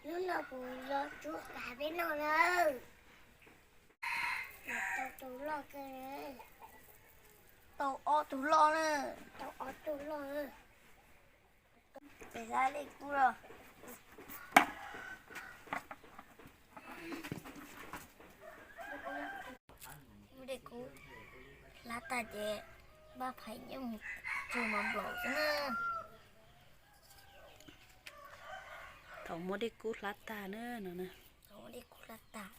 Hnub no kuv los tsuav kav peb noj nawb. Tau tus loj kawg. Tau ob tug loj na. Tau ob tug loj na. Peb hlab dej kub los. Muab dej kub hlab tag ces npaj phais nyob mus tseg mov nplaum xwb na. Thaum muab dej kub hlab tag na no na. Thaum muab dej kub hlab tag,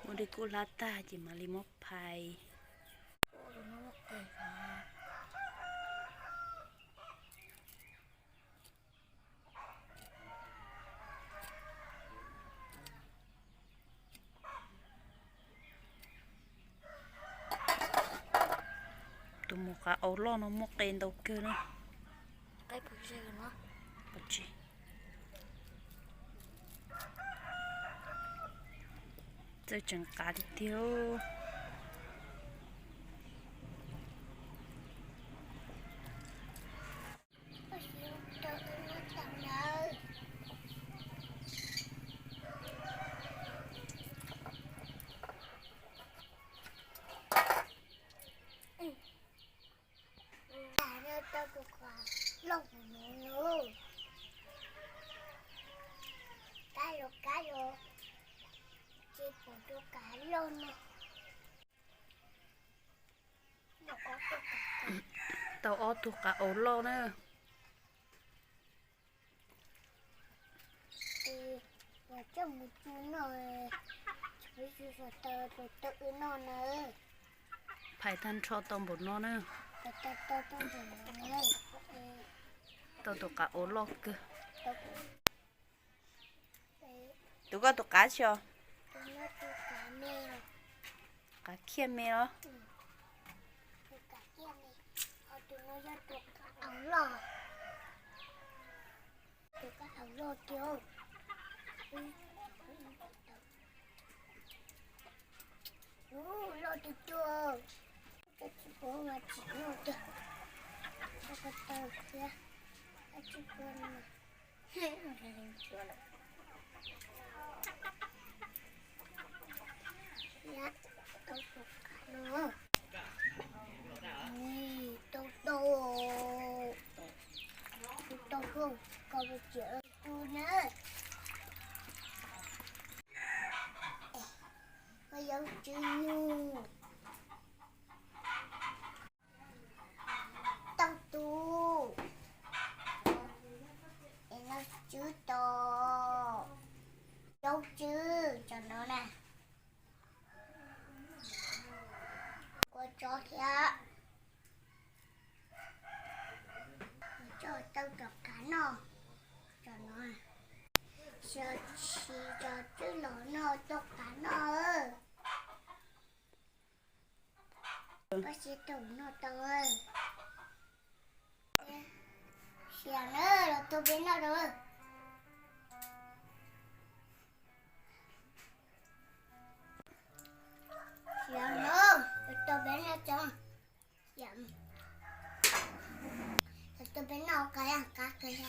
muab dej kub hlab tag ces mam li muab phais. Tus mus qav au loj no muaj qe ntau kawg na. Txawj tseem qav tiag tiag. Tau tus kav loj mus no. Kab los kab los, ces pom tus kav loj no. Tau ob tug kav au loj na. Coj mus tsuj noj, tau tus kav au loj kawg. Tus koj tus kav tsi os? Kav khiaj me los? Loj tiag tiag. Koj tsis pom mas tsis loj tiag. Koj ko taw thiab, koj tsis pom mas. Tau tus kav no. Tau tau. Tau tau, koj mus tsev tu na. Koj yau tswv nug. Tau tus. Es no tswv tos. Yau tswv tso no na. Kua tso thiab. Tso tau tus kav noj. Tso no. Xyov tsis tso tswv los noj tus kav noj. Koj siab tau noj tau. Xiam na, los tua peb noj rau. Xiam na, los tua peb noj tso. Xiam. Los tua peb noj qab qab kawg.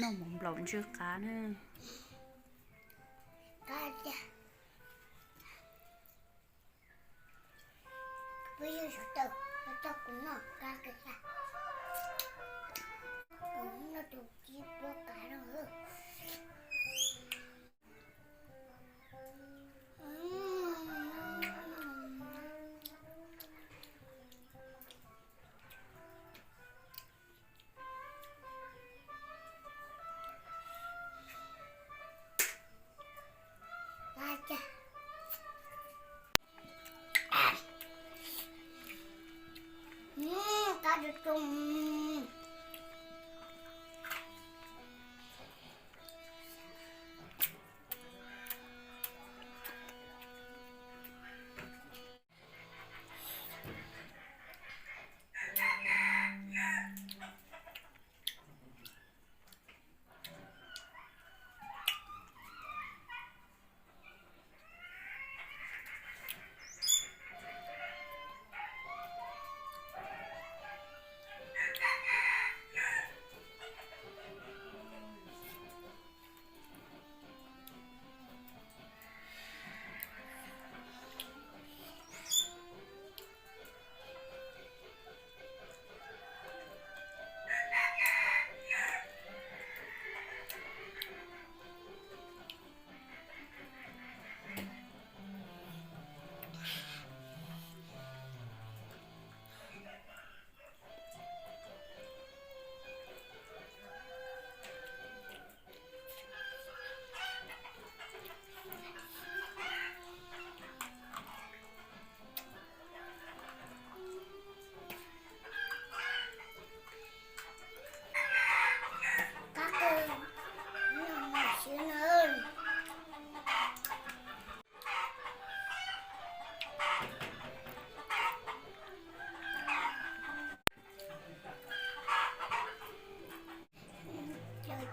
Noj mov nplaum ntsw qab na. Peb yog sawv daws, coj kuv noj qab kawg thiab. Kuv noj tus tsis pub qab no.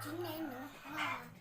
Ib ne nuv qhov